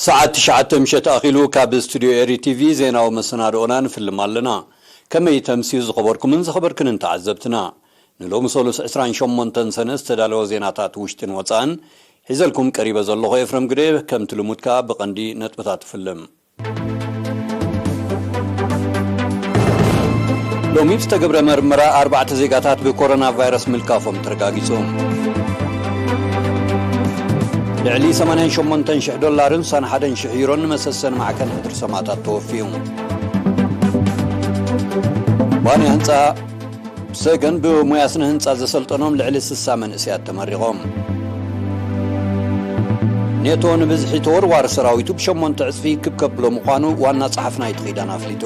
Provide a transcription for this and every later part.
ሰዓት ትሽዓተ ምሸት ኣኺሉ ካብ ስቱድዮ ኤሪ ቲቪ ዜናዊ መሰናድኦና ንፍልም ኣለና። ከመይ ተምስዩ ዝኸበርኩምን ዝኸበርክንን ተዓዘብትና? ንሎሚ ሰሉስ ዕስራን ሸሞንተን ሰነ ዝተዳለወ ዜናታት ውሽጥን ወጻእን ሒዘልኩም ቀሪበ ዘለኹ ኤፍረም ግደ፣ ከምቲ ልሙድ ከኣ ብቐንዲ ነጥብታት ፍልም። ሎሚ ብዝተገብረ መርመራ ኣርባዕተ ዜጋታት ብኮሮና ቫይረስ ምልካፎም ተረጋጊጹ። ልዕሊ ሰማንያን ሸሞንተን ሽሕ ዶላርን ስሳን ሓደን ሽሕ ዩሮን ንመሰሰን ማዕከን ሕድሪ ሰማእታት ተወፍዩ። ባንያ ህንጻ ሰገን ብሞያ ስነ ህንጻ ዘሰልጠኖም ልዕሊ ስሳ መንእሰያት ተመሪቖም። ኔቶ ንብዝሒ ተወርዋሪ ሰራዊቱ ብሸሞንተ ዕጽፊ ክብ ከብሎ ምዃኑ ዋና ጸሓፊ ናይቲ ኪዳን ኣፍሊጡ።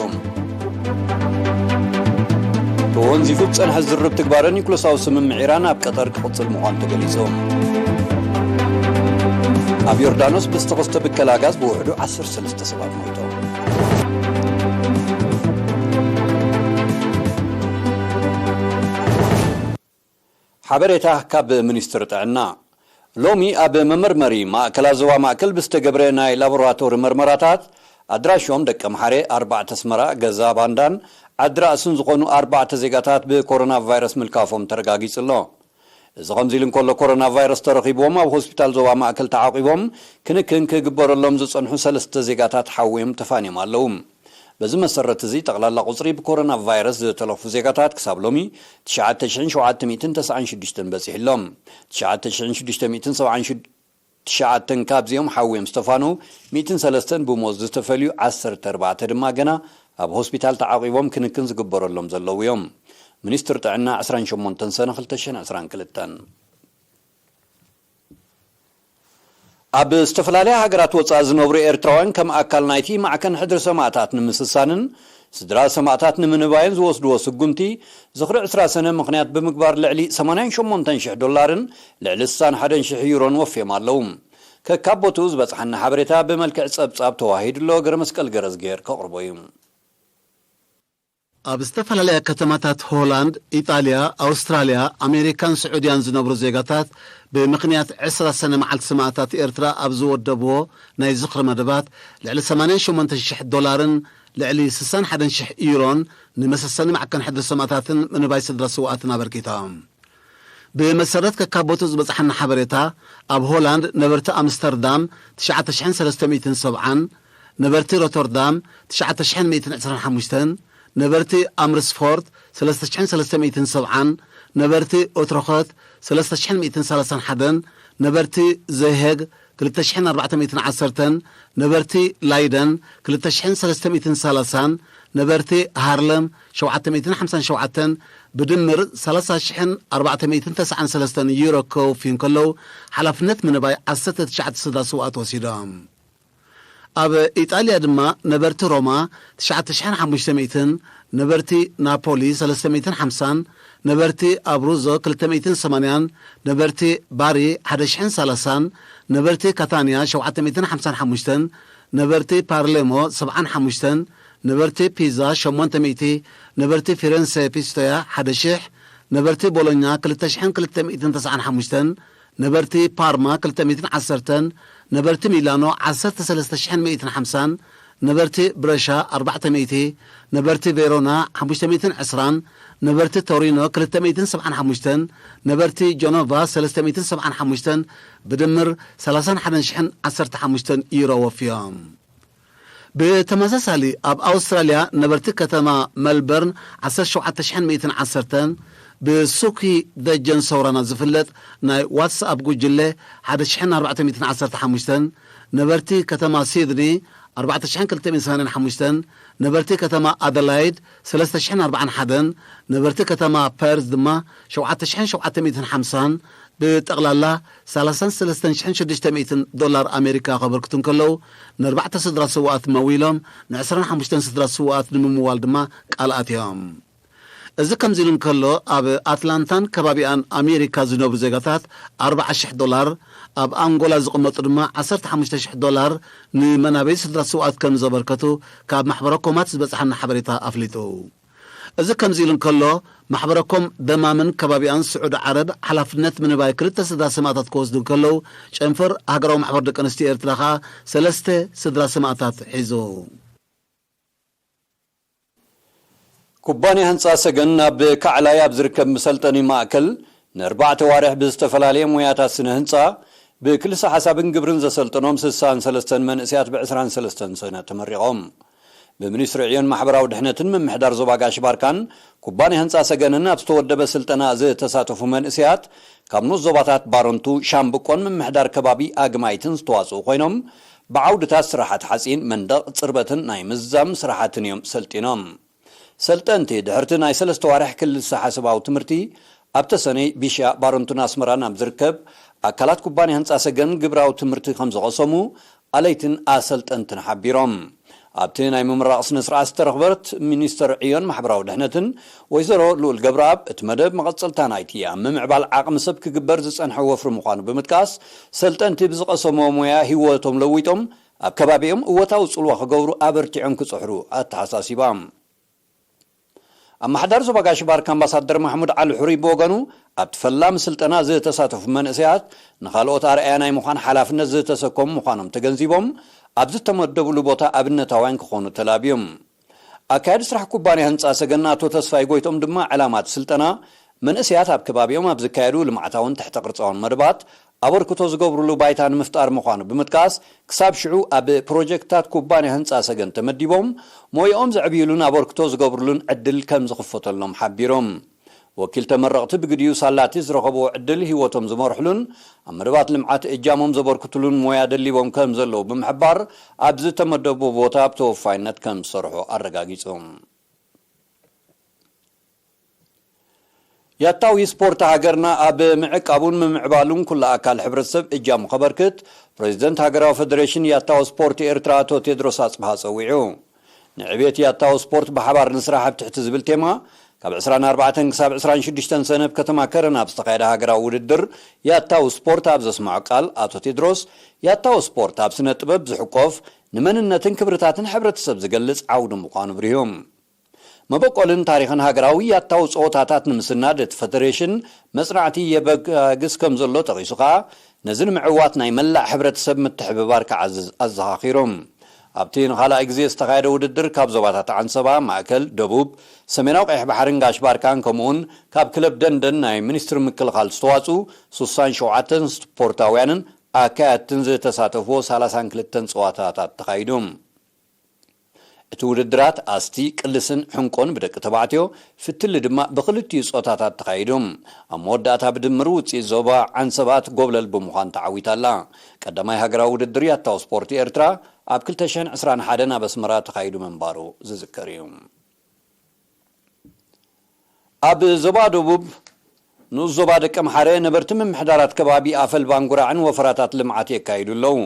ተወንዚፉ ዝጸንሐ ዝርርብ ትግባረ ኒኩለሳዊ ስምምዕ ኢራን ኣብ ቀጠር ክቕጽል ምዃኑ ተገሊጹ። ኣብ ዮርዳኖስ ብዝተኸስተ ብከላ ጋዝ ብውሕዱ ዓሰርተ ሰለስተ ሰባት ሞይቶም። ሓበሬታ ካብ ሚኒስትሪ ጥዕና። ሎሚ ኣብ መመርመሪ ማእከላት ዞባ ማእከል ብዝተገብረ ናይ ላቦራቶሪ መርመራታት፣ ኣድራሾም ደቀምሓረ ኣርባዕተ ኣስመራ፣ ገዛ ባንዳን ዓዲ ራእስን ዝኾኑ ኣርባዕተ ዜጋታት ብኮሮና ቫይረስ ምልካፎም ተረጋጊጹ ኣሎ። እዚ ከምዚ ኢሉ እንከሎ፣ ኮሮና ቫይረስ ተረኺብዎም ኣብ ሆስፒታል ዞባ ማእከል ተዓቂቦም ክንክን ክግበረሎም ዝጸንሑ ሰለስተ ዜጋታት ሓውዮም ተፋንዮም ኣለዉ። በዚ መሰረት እዚ፣ ጠቕላላ ቁጽሪ ብኮሮና ቫይረስ ዝተለኽፉ ዜጋታት ክሳብ ሎሚ ትሽዓተ ሽሕን ሸውዓተ ሚእትን ተስዓን ሽዱሽተን በጺሑ ኣሎ። ትሽዓተ ሽሕን ሽዱሽተ ሚእትን ሰብዓን ትሽዓተን ካብዚኦም ሓውዮም ዝተፋነዉ፣ ሚእትን ሰለስተን ብሞት ዝተፈልዩ፣ ዓሰርተ ኣርባዕተ ድማ ገና ኣብ ሆስፒታል ተዓቂቦም ክንክን ዝግበረሎም ዘለዉ እዮም። ሚኒስትር ጥዕና ዕስራን ሸሞንተን ሰነ ክልተ ሽሕን ዕስራን ክልተን። ኣብ ዝተፈላለያ ሃገራት ወጻኢ ዝነብሩ ኤርትራውያን ከም ኣካል ናይቲ ማዕከን ሕድሪ ሰማእታት ንምስሳንን ስድራ ሰማእታት ንምንባይን ዝወስድዎ ስጉምቲ፣ ዝኽሪ ዕስራ ሰነ ምኽንያት ብምግባር ልዕሊ ሰማንያን ሸሞንተን ሽሕ ዶላርን ልዕሊ ስሳን ሓደን ሽሕ ዩሮን ወፍዮም ኣለዉ። ከካብ ቦትኡ ዝበጽሓና ሓበሬታ ብመልክዕ ጸብጻብ ተዋሂዱ ኣሎ። ገረመስቀል ገረዝግሄር ከቕርቦ እዩ። ኣብ ዝተፈላለያ ከተማታት ሆላንድ፣ ኢጣልያ፣ ኣውስትራልያ፣ ኣሜሪካን ስዑድያን ዝነብሩ ዜጋታት፣ ብምኽንያት ዕስራ ሰነ መዓልቲ ሰማእታት ኤርትራ ኣብ ዝወደብዎ ናይ ዝኽሪ መደባት፣ ልዕሊ ሰማንያን ሸሞንተ ሽሕ ዶላርን ልዕሊ ስሳን ሓደን ሽሕ ዩሮን ንመሰሰኒ ማዕከን ሕድሪ ሰማእታትን ምንባይ ስድራ ስውኣትን ኣበርኪቶም። ብመሰረት ከካብ ቦትኡ ዝበጽሓና ሓበሬታ፣ ኣብ ሆላንድ ነበርቲ ኣምስተርዳም ትሽዓተ ሽሕን ሰለስተ ሚእትን ሰብዓን፣ ነበርቲ ሮተርዳም ትሽዓተ ሽሕን ሚእትን ዕስራን ሓሙሽተን፣ ነበርቲ ኣምርስፎርት ሰለስተ ሽሕን ሰለስተ ሚእትን ሰብዓን፣ ነበርቲ ኦትረኸት ሰለስተ ሽሕን ሚእትን ሰላሳን ሓደን፣ ነበርቲ ዘሄግ ክልተ ሽሕን ኣርባዕተ ሚእትን ዓሰርተን፣ ነበርቲ ላይደን ክልተ ሽሕን ሰለስተ ሚእትን ሰላሳን፣ ነበርቲ ሃርለም ሸውዓተ ሚእትን ሓምሳን ሸውዓተን፣ ብድምር ሰላሳ ሽሕን ኣርባዕተ ሚእትን ተስዓን ሰለስተን ዩሮ ከወፍዩ እንከለዉ፣ ሓላፍነት ምንባይ ዓሰርተ ትሽዓተ ስድራ ስውኣት ወሲዶም። ኣብ ኢጣልያ ድማ ነበርቲ ሮማ ትሽዓተ ሽሕን ሓሙሽተ ሚእትን፣ ነበርቲ ናፖሊ ሰለስተ ሚእትን ሓምሳን፣ ነበርቲ ኣብሩዞ ክልተ ሚእትን ሰማንያን፣ ነበርቲ ባሪ ሓደ ሽሕን ሰላሳን፣ ነበርቲ ካታንያ ሸውዓተ ሚእትን ሓምሳን ሓሙሽተን፣ ነበርቲ ፓርሌሞ ሰብዓን ሓሙሽተን፣ ነበርቲ ፒዛ ሸሞንተ ሚእቲ፣ ነበርቲ ፊረንሰ ፒስቶያ ሓደ ሽሕ፣ ነበርቲ ቦሎኛ ክልተ ሽሕን ክልተ ሚእትን ተስዓን ሓሙሽተን፣ ነበርቲ ፓርማ ክልተ ሚእትን ዓሰርተን፣ ነበርቲ ሚላኖ ዓሰርተ ሰለስተ ሽሕን ሚእትን ሓምሳን፣ ነበርቲ ብረሻ ኣርባዕተ ሚእቲ፣ ነበርቲ ቬሮና ሓሙሽተ ሚእትን ዕስራን፣ ነበርቲ ቶሪኖ ክልተ ሚእትን ሰብዓን ሓሙሽተን፣ ነበርቲ ጀኖቫ ሰለስተ ሚእትን ሰብዓን ሓሙሽተን፣ ብድምር ሰላሳን ሓደን ሽሕን ዓሰርተ ሓሙሽተን ዩሮ ወፍዮም። ብተመሳሳሊ፣ ኣብ ኣውስትራልያ ነበርቲ ከተማ መልበርን ዓሰርተ ሸውዓተ ሽሕን ሚእትን ዓሰርተን፣ ብሱኪ ደጀን ሰውራና ዝፍለጥ ናይ ዋትስኣፕ ጉጅለ ሓደ ሽሕን ኣርባዕተ ሚእትን ዓሰርተ ሓሙሽተን፣ ነበርቲ ከተማ ሲድኒ ኣርባዕተ ሽሕን ክልተ ሚእትን ሰማንያን ሓሙሽተን፣ ነበርቲ ከተማ ኣደላይድ ሰለስተ ሽሕን ኣርባዓን ሓደን፣ ነበርቲ ከተማ ፐርዝ ድማ ሸውዓተ ሽሕን ሸውዓተ ሚእትን ሓምሳን፣ ብጠቕላላ ሰላሳን ሰለስተን ሽሕን ሽዱሽተ ሚእትን ዶላር ኣሜሪካ ከበርክቱ እንከለዉ፣ ንኣርባዕተ ስድራ ስውኣት መዊሎም፣ ንዕስራን ሓሙሽተን ስድራ ስውኣት ንምምዋል ድማ ቃል ኣትዮም። እዚ ከምዚ ኢሉ እንከሎ፣ ኣብ ኣትላንታን ከባቢኣን ኣሜሪካ ዝነብሩ ዜጋታት ኣርብዓ ሽሕ ዶላር፣ ኣብ ኣንጎላ ዝቕመጡ ድማ ዓሰርተ ሓሙሽተ ሽሕ ዶላር ንመናበይ ስድራ ስውኣት ከም ዘበርከቱ ካብ ማሕበረ ኮማት ዝበጽሓና ሓበሬታ ኣፍሊጡ። እዚ ከምዚ ኢሉ እንከሎ፣ ማሕበረ ኮም ደማምን ከባቢኣን ስዑዲ ዓረብ ሓላፍነት ምንባይ ክልተ ስድራ ሰማእታት ክወስዱ እንከለዉ፣ ጨንፈር ሃገራዊ ማሕበር ደቂ ኣንስትዮ ኤርትራ ከኣ ሰለስተ ስድራ ሰማእታት ሒዙ። ኩባንያ ህንጻ ሰገን ኣብ ካዕላይ ኣብ ዝርከብ መሰልጠኒ ማእከል ንኣርባዕተ ኣዋርሕ ብዝተፈላለየ ሞያታት ስነ ህንጻ ብክልሰ ሓሳብን ግብርን ዘሰልጠኖም ስሳን ሰለስተን መንእሰያት ብ ዕስራን ሰለስተን ሰነ ተመሪቖም። ብሚኒስትሪ ዕዮን ማሕበራዊ ድሕነትን ምምሕዳር ዞባ ጋሽ ባርካን ኩባንያ ህንጻ ሰገንን ኣብ ዝተወደበ ስልጠና ዝተሳተፉ መንእሰያት ካብ ንኡስ ዞባታት ባረንቱ፣ ሻምብቆን ምምሕዳር ከባቢ ኣግማይትን ዝተዋጽኡ ኮይኖም፣ ብዓውድታት ስራሓት ሓጺን፣ መንደቕ፣ ጽርበትን ናይ ምዝዛም ስራሓትን እዮም ሰልጢኖም። ሰልጠንቲ ድሕርቲ ናይ ሰለስተ ዋርሕ ክልሰ ሓሳባዊ ትምህርቲ ኣብ ተሰነይ፣ ቢሻ፣ ባረንቱን ኣስመራን ኣብ ዝርከብ ኣካላት ኩባንያ ህንጻ ሰገን ግብራዊ ትምህርቲ ከም ዝቐሰሙ ኣለይትን ኣሰልጠንትን ሓቢሮም። ኣብቲ ናይ ምምራቕ ስነ ስርዓት ዝተረኽበት ሚኒስተር ዕዮን ማሕበራዊ ድሕነትን ወይዘሮ ልኡል ገብረኣብ፣ እቲ መደብ መቐጸልታ ናይቲ ኣብ ምምዕባል ዓቕሚ ሰብ ክግበር ዝጸንሐ ወፍሪ ምዃኑ ብምጥቃስ፣ ሰልጠንቲ ብዝቐሰምዎ ሞያ ህይወቶም ለዊጦም ኣብ ከባቢኦም እወታዊ ጽልዋ ክገብሩ ኣበርቲዖም ክጽሕሩ ኣተሓሳሲባ። ኣመሓዳሪ ዞባ ጋሽ ባርካ ኣምባሳደር ማሕሙድ ዓሊ ሕሩይ ብወገኑ፣ ኣብቲ ፈላሚ ስልጠና ዝተሳተፉ መንእሰያት ንኻልኦት ኣርኣያ ናይ ምዃን ሓላፍነት ዝተሰከሙ ምዃኖም ተገንዚቦም፣ ኣብ ዝተመደብሉ ቦታ ኣብነታውያን ክኾኑ ተላብዮም። ኣካያዲ ስራሕ ኩባንያ ህንጻ ሰገን ኣቶ ተስፋይ ጎይቶም ድማ፣ ዕላማ እቲ ስልጠና መንእሰያት ኣብ ከባቢኦም ኣብ ዝካየዱ ልምዓታውን ትሕተ ቅርጻውን መደባት ኣበርክቶ ዝገብሩሉ ባይታ ንምፍጣር ምዃኑ ብምጥቃስ፣ ክሳብ ሽዑ ኣብ ፕሮጀክትታት ኩባንያ ህንጻ ሰገን ተመዲቦም ሞያኦም ዘዕብዩሉን ኣበርክቶ ዝገብሩሉን ዕድል ከም ዝኽፈተሎም ሓቢሮም። ወኪል ተመረቕቲ ብግዲኡ ሳላቲ ዝረኸብዎ ዕድል ህይወቶም ዝመርሕሉን ኣብ መደባት ልምዓት እጃሞም ዘበርክቱሉን ሞያ ደሊቦም ከም ዘለዉ ብምሕባር፣ ኣብ ዝተመደቡ ቦታ ብተወፋይነት ከም ዝሰርሑ ኣረጋጊጾም። ያታዊ ስፖርት ሃገርና ኣብ ምዕቃቡን ምምዕባሉን ኩሉ ኣካል ሕብረተሰብ እጃሙ ከበርክት ፕሬዚደንት ሃገራዊ ፌዴሬሽን ያታዊ ስፖርት ኤርትራ ኣቶ ቴድሮስ ኣጽብሃ ጸዊዑ። ንዕቤት ያታዊ ስፖርት ብሓባር ንስራሕ ኣብ ትሕቲ ዝብል ቴማ ካብ ዕስራን ኣርባዕተን ክሳብ ዕስራን ሽዱሽተን ሰነ ኣብ ከተማ ከረን ኣብ ዝተኻየደ ሃገራዊ ውድድር ያታዊ ስፖርት ኣብ ዘስምዖ ቃል ኣቶ ቴድሮስ፣ ያታዊ ስፖርት ኣብ ስነ ጥበብ ዝሕቆፍ ንመንነትን ክብርታትን ሕብረተሰብ ዝገልጽ ዓውዲ ምዃኑ ኣብሪሁ። መበቆልን ታሪኽን ሃገራዊ ያታዊ ጸወታታት ንምስናድ እቲ ፈደሬሽን መጽናዕቲ የበጋግስ ከም ዘሎ ጠቒሱ ከኣ፣ ነዚ ንምዕዋት ናይ መላእ ሕብረተሰብ ምትሕብባር ክዓዝዝ ኣዘኻኺሩ። ኣብቲ ንኻልኣይ ግዜ ዝተኻየደ ውድድር ካብ ዞባታት ዓንሰባ፣ ማእከል፣ ደቡብ፣ ሰሜናዊ ቀይሕ ባሕርን ጋሽ ባርካን ከምኡውን ካብ ክለብ ደንደን ናይ ሚኒስትሪ ምክልኻል ዝተዋጽኡ ስሳን ሸውዓተን ስፖርታውያንን ኣካየድትን ዝተሳተፍዎ ሰላሳን ክልተን ጸዋታታት ተኻይዱ። እቲ ውድድራት ኣስቲ፣ ቅልስን ሕንቆን ብደቂ ተባዕትዮ፣ ፍትሊ ድማ ብኽልቲኡ ጾታታት ተኻይዱ። ኣብ መወዳእታ ብድምር ውጽኢት ዞባ ዓንሰባ ትጎብለል ብምዃን ተዓዊታ ኣላ። ቀዳማይ ሃገራዊ ውድድር ያታዊ ስፖርት ኤርትራ ኣብ ክልተ ሽሕን ዕስራን ሓደን ኣብ ኣስመራ ተኻይዱ ምንባሩ ዝዝከር እዩ። ኣብ ዞባ ደቡብ ንኡስ ዞባ ደቀምሓረ ነበርቲ ምምሕዳራት ከባቢ ኣፈልባን ጉራዕን ወፈራታት ልምዓት የካይዱ ኣለዉ።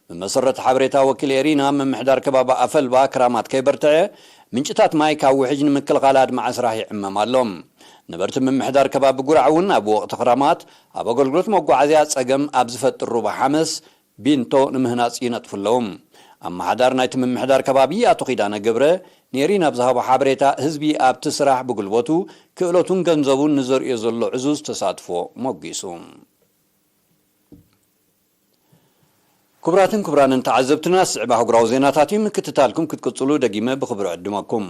ብመሰረት ሓበሬታ ወኪል ኤሪና፣ ምምሕዳር ከባቢ ኣፈልባ ክራማት ከይበርትዐ ምንጭታት ማይ ካብ ውሕጅ ንምክልኻል ኣድማዒ ስራሕ ይዕመም ኣሎ። ነበርቲ ምምሕዳር ከባቢ ጉራዕ እውን ኣብ ወቕቲ ክራማት ኣብ ኣገልግሎት መጓዓዝያ ጸገም ኣብ ዝፈጥር ሩባ ሓመስ ቢንቶ ንምህናጽ ይነጥፉ ኣለዉ። ኣመሓዳር ናይቲ ምምሕዳር ከባቢ ኣቶ ኪዳነ ገብረ ኔሪ ናብ ዝሃቦ ሓበሬታ፣ ህዝቢ ኣብቲ ስራሕ ብጉልበቱ፣ ክእለቱን ገንዘቡን ንዘርእዮ ዘሎ ዕዙዝ ተሳትፎ ሞጊሱ። ክቡራትን ክቡራንን ተዓዘብትና፣ ዝስዕብ ኣህጉራዊ ዜናታት እዩ። ምክትታልኩም ክትቅጽሉ ደጊመ ብኽብሪ ዕድመኩም።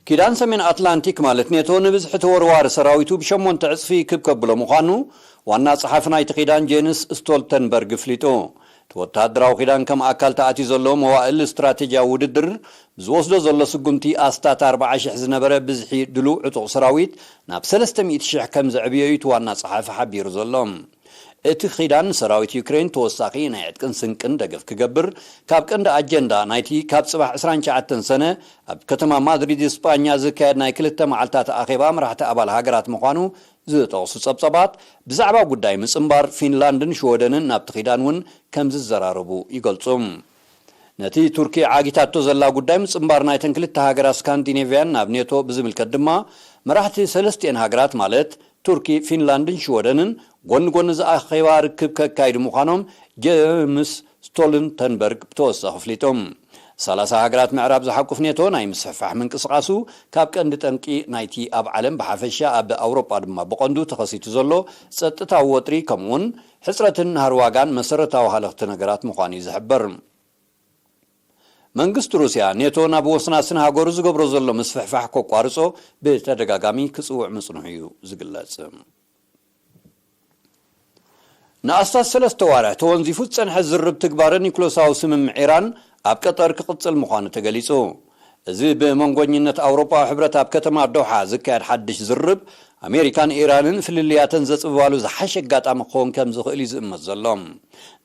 ኪዳን ሰሜን ኣትላንቲክ ማለት ኔቶ ንብዝሒ ተወርዋሪ ሰራዊቱ ብሸሞንተ ዕጽፊ ክብ ከብሎ ምዃኑ ዋና ጸሓፊ ናይቲ ኪዳን ጄንስ ስቶልተንበርግ ኣፍሊጡ። እቲ ወተሃደራዊ ኪዳን ከም ኣካል ተኣትዩ ዘሎ መዋእል ስትራቴጂያዊ ውድድር ብዝወስዶ ዘሎ ስጉምቲ ኣስታት ኣርብዓ ሽሕ ዝነበረ ብዝሒ ድሉው ዕጡቕ ሰራዊት ናብ ሰለስተ ሚእቲ ሽሕ ከም ዘዕብዮ እዩ እቲ ዋና ጸሓፊ ሓቢሩ ዘሎ። እቲ ኪዳን ንሰራዊት ዩክሬን ተወሳኺ ናይ ዕጥቅን ስንቅን ደገፍ ክገብር ካብ ቀንዲ ኣጀንዳ ናይቲ ካብ ጽባሕ ዕስራን ትሽዓተን ሰነ ኣብ ከተማ ማድሪድ ስጳኛ ዝካየድ ናይ ክልተ መዓልታት ኣኼባ መራሕቲ ኣባል ሃገራት ምዃኑ ዝጠቕሱ ጸብጸባት፣ ብዛዕባ ጉዳይ ምጽንባር ፊንላንድን ሽወደንን ናብቲ ኪዳን እውን ከም ዝዘራረቡ ይገልጹ። ነቲ ቱርኪ ዓጊታቶ ዘላ ጉዳይ ምጽንባር ናይተን ክልተ ሃገራት ስካንዲኔቭያን ናብ ኔቶ ብዝምልከት ድማ፣ መራሕቲ ሰለስቲኤን ሃገራት ማለት ቱርኪ፣ ፊንላንድን ሽወደንን ጎኒ ጎኒ ዝኣኼባ ርክብ ከካይዱ ምዃኖም ጀምስ ስቶልንተንበርግ ብተወሳኺ ኣፍሊጡ። ሰላሳ ሃገራት ምዕራብ ዝሓቁፍ ኔቶ ናይ ምስፍሕፋሕ ምንቅስቓሱ ካብ ቀንዲ ጠንቂ ናይቲ ኣብ ዓለም ብሓፈሻ ኣብ ኣውሮጳ ድማ ብቐንዱ ተኸሲቱ ዘሎ ጸጥታዊ ወጥሪ ከምኡውን ሕጽረትን ናህሪ ዋጋን መሰረታዊ ሃለኽቲ ነገራት ምዃኑ እዩ ዝሕበር። መንግስቲ ሩስያ ኔቶ ናብ ወስናስን ሃገሩ ዝገብሮ ዘሎ ምስፍሕፋሕ ከቋርጾ ብተደጋጋሚ ክጽውዕ ምጽንሑ እዩ ዝግለጽ። ንኣስታት ሰለስተ ዋርሕ ተወንዚፉ ዝጸንሐ ዝርብ ትግባረ ኒኩለሳዊ ስምምዕ ኢራን ኣብ ቀጠር ክቕጽል ምዃኑ ተገሊጹ። እዚ ብመንጎኝነት ኣውሮጳዊ ሕብረት ኣብ ከተማ ዶሓ ዝካየድ ሓድሽ ዝርብ ኣሜሪካን ኢራንን ፍልልያተን ዘጽብባሉ ዝሓሸ ኣጋጣሚ ክኸውን ከም ዝኽእል እዩ ዝእመት ዘሎ።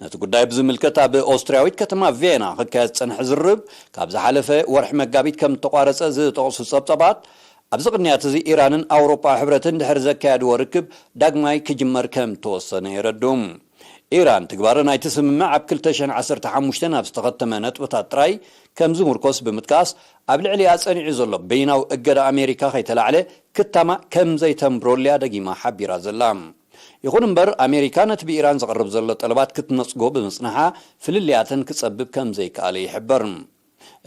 ነቲ ጉዳይ ብዝምልከት ኣብ ኦስትርያዊት ከተማ ቬና ክካየድ ዝጸንሐ ዝርብ ካብ ዝሓለፈ ወርሒ መጋቢት ከም እተቋረጸ ዝጠቕሱ ጸብጸባት፣ ኣብዚ ቅንያት እዚ ኢራንን ኣውሮጳዊ ሕብረትን ድሕሪ ዘካየድዎ ርክብ ዳግማይ ክጅመር ከም ተወሰነ የረድኡ። ኢራን ትግባረ ናይቲ ስምምዕ ኣብ ክልተ ሽሕን ዓሰርተ ሓሙሽተን ኣብ ዝተኸተመ ነጥብታት ጥራይ ከም ዝምርኮስ ብምጥቃስ፣ ኣብ ልዕሊኣ ጸኒዑ ዘሎ በይናዊ እገዳ ኣሜሪካ ከይተላዕለ ክታማ ከም ዘይተንብረሉ'ያ ደጊማ ሓቢራ ዘላ። ይኹን እምበር፣ ኣሜሪካ ነቲ ብኢራን ዝቐርብ ዘሎ ጠለባት ክትነጽጎ ብምጽንሓ፣ ፍልልያተን ክጸብብ ከም ዘይከኣለ ይሕበር።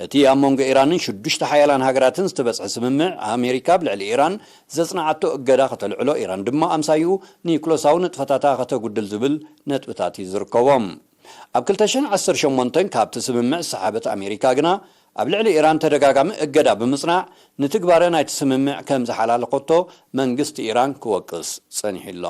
እቲ ኣብ መንጎ ኢራንን ሽዱሽተ ሓያላን ሃገራትን ዝተበጽሐ ስምምዕ፣ ኣሜሪካ ኣብ ልዕሊ ኢራን ዘጽንዓቶ እገዳ ከተልዕሎ፣ ኢራን ድማ ኣምሳይኡ ኒኩለሳዊ ንጥፈታታ ከተጉድል ዝብል ነጥብታት እዩ ዝርከቦም። ኣብ ክልተ ሽሕን ዓሰርተ ሸሞንተን ካብቲ ስምምዕ ዝሰሓበት ኣሜሪካ ግና፣ ኣብ ልዕሊ ኢራን ተደጋጋሚ እገዳ ብምጽናዕ፣ ንትግባረ ናይቲ ስምምዕ ከም ዝሓላለኸቶ መንግስቲ ኢራን ክወቅስ ጸኒሑ ኣሎ።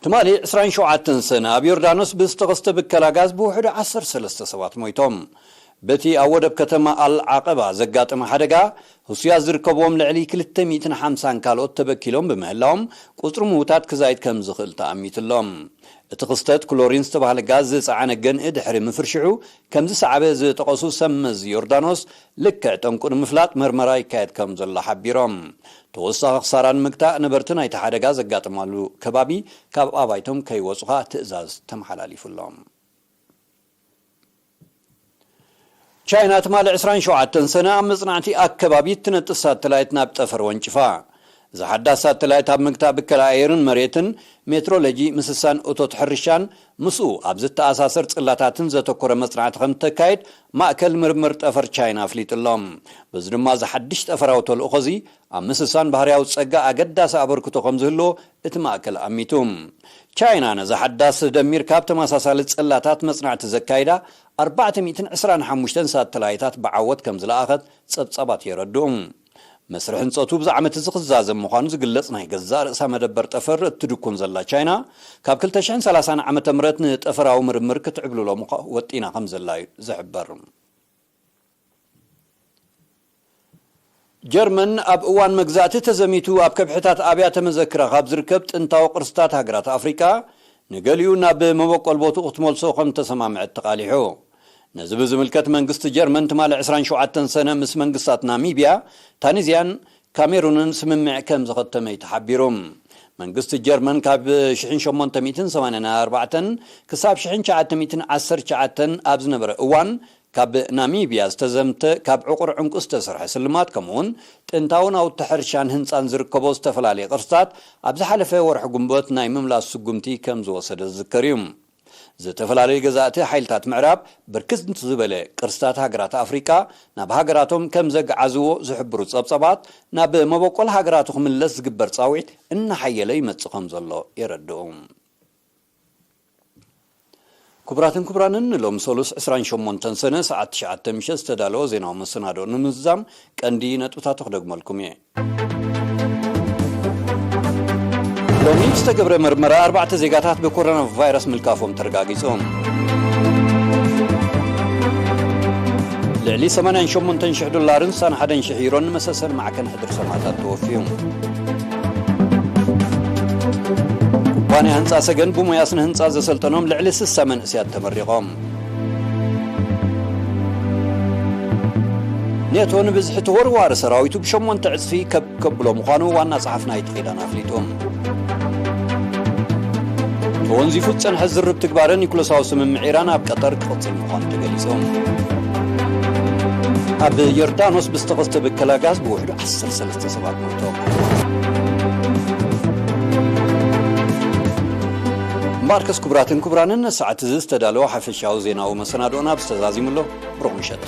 ትማሊ ዕስራን ሸውዓተን ሰነ ኣብ ዮርዳኖስ ብዝተኸስተ ብከላ ጋዝ ብውሕዱ ዓሰርተ ሰለስተ ሰባት ሞይቶም። በቲ ኣብ ወደብ ከተማ ኣል ዓቐባ ዘጋጠመ ሓደጋ፣ ህሱያት ዝርከብዎም ልዕሊ ክልተ ሚእትን ሓምሳን ካልኦት ተበኪሎም ብምህላዎም፣ ቁጽሪ ምዉታት ክዛይድ ከም ዝኽእል ተኣሚቱ ኣሎ። እቲ ክስተት ክሎሪን ዝተባህለ ጋዝ ዝጸዓነ ገንኢ ድሕሪ ምፍርሽሑ ከም ዝሰዓበ ዝጠቐሱ ሰብ መዚ ዮርዳኖስ፣ ልክዕ ጠንቁ ንምፍላጥ መርመራ ይካየድ ከም ዘሎ ሓቢሮም። ተወሳኺ ክሳራ ንምግታእ ነበርቲ ናይቲ ሓደጋ ዘጋጠማሉ ከባቢ ካብ ኣባይቶም ከይወጹ ከኣ ትእዛዝ ተመሓላሊፉሎም። ቻይና ትማሊ ዕስራን ሸውዓተን ሰነ ኣብ መጽናዕቲ ኣከባቢ እትነጥፍ ሳተላይት ናብ ጠፈር ወንጭፋ። እዛ ሓዳስ ሳተላይት ኣብ ምግታእ ብከላ ኣየርን መሬትን፣ ሜትሮሎጂ፣ ምስሳን እቶት ሕርሻን ምስኡ ኣብ ዝተኣሳሰር ጽላታትን ዘተኮረ መጽናዕቲ ከም እተካይድ ማእከል ምርምር ጠፈር ቻይና ኣፍሊጡ ኣሎ። በዚ ድማ እዚ ሓድሽ ጠፈራዊ ተልእኾ እዚ ኣብ ምስሳን ባህርያዊ ጸጋ ኣገዳሲ ኣበርክቶ ከም ዝህልዎ እቲ ማእከል ኣሚቱ። ቻይና ነዛ ሓዳስ ደሚርካ ኣብ ተመሳሳሊ ጽላታት መጽናዕቲ ዘካይዳ ኣርባዕተ ሚእትን ዕስራን ሓሙሽተን ሳተላይታት ብዓወት ከም ዝለኣኸት ጸብጻባት የረድኡ። መስርሕ ህንጸቱ ብዚ ዓመት እዚ ክዛዘም ምዃኑ ዝግለጽ ናይ ገዛእ ርእሳ መደበር ጠፈር እትድኩን ዘላ ቻይና፣ ካብ ክልተ ሽሕን ሰላሳን ዓመተ ምህረት ንጠፈራዊ ምርምር ክትዕብልሎ ምዃ-፣ ወጢና ከም ዘላ እዩ ዝሕበር። ጀርመን ኣብ እዋን መግዛእቲ ተዘሚቱ ኣብ ከብሕታት ኣብያተ መዘክራ ካብ ዝርከብ ጥንታዊ ቅርስታት ሃገራት ኣፍሪቃ ንገሊኡ ናብ መበቆል ቦትኡ ክትመልሶ ከም ተሰማምዐት ተቓሊሑ። ነዚ ብዝምልከት መንግስቲ ጀርመን ትማሊ ዕስራን ሸውዓተን ሰነ ምስ መንግስታት ናሚብያ፣ ታኒዝያን ካሜሩንን ስምምዕ ከም ዘኸተመ እዩ ተሓቢሩ። መንግስቲ ጀርመን ካብ ሽሕን ሸሞንተ ሚእትን ሰማንያን ኣርባዕተን ክሳብ ሽሕን ትሽዓተ ሚእትን ዓሰርተ ትሽዓተን ኣብ ዝነበረ እዋን ካብ ናሚብያ ዝተዘምተ ካብ ዕቑር ዕንቁ ዝተሰርሐ ስልማት ከምኡውን ጥንታዊ ናውቲ ሕርሻን ህንጻን ዝርከቦ ዝተፈላለየ ቅርስታት ኣብ ዝሓለፈ ወርሒ ጉንበት ናይ ምምላስ ስጉምቲ ከም ዝወሰደ ዝዝከር እዩ። ዝተፈላለዩ ገዛእቲ ሓይልታት ምዕራብ ብርክት ዝበለ ቅርስታት ሃገራት ኣፍሪቃ ናብ ሃገራቶም ከም ዘግዓዝዎ ዝሕብሩ ጸብጻባት፣ ናብ መበቆል ሃገራቱ ክምለስ ዝግበር ጻውዒት እናሓየለ ይመጽእ ከም ዘሎ የረድኡ። ክቡራትን ክቡራንን፣ ንሎሚ ሰሉስ ዕስራን ሸሞንተን ሰነ ሰዓት ትሽዓተ ምሸት ዝተዳለወ ዜናዊ መሰናድኦ ንምዝዛም ቀንዲ ነጥብታቱ ክደግመልኩም እየ። ሎሚ ዝተገብረ መርመራ ኣርባዕተ ዜጋታት ብኮሮና ቫይረስ ምልካፎም ተረጋጊጹ። ልዕሊ ሰማንያን ሸሞንተን ሽሕ ዶላርን ስሳን ሓደን ሽሕ ዩሮን ንመሰሰን ማዕከን ሕድሪ ሰማእታት ተወፍዩ። ኩባንያ ህንጻ ሰገን ብሞያ ስነ ህንጻ ዘሰልጠኖም ልዕሊ ስሳ መንእስያት ተመሪቖም። ኔቶ ንብዝሒ ተወርዋሪ ሰራዊቱ ብሸሞንተ ዕጽፊ ከብ ከብሎ ምዃኑ ዋና ጸሓፊ ናይቲ ኪዳን ኣፍሊጡ። ተወንዚፉ ዝጸንሐ ዝርብ ትግባረ ኒኩለሳዊ ስምምዕ ኢራን ኣብ ቀጠር ክቕጽል ምዃኑ ተገሊጹ። ኣብ ዮርዳኖስ ብዝተኸስተ ብከላ ጋዝ ብውሕዱ ዓሰርተ ሰለስተ ሰባት ሞይቶም። እምበኣርከስ ክቡራትን ክቡራንን፣ ሰዓት እዚ ዝተዳለወ ሓፈሻዊ ዜናዊ መሰናድኦና ብዝተዛዚሙ ኣሎ። ብሩኽ ምሸት።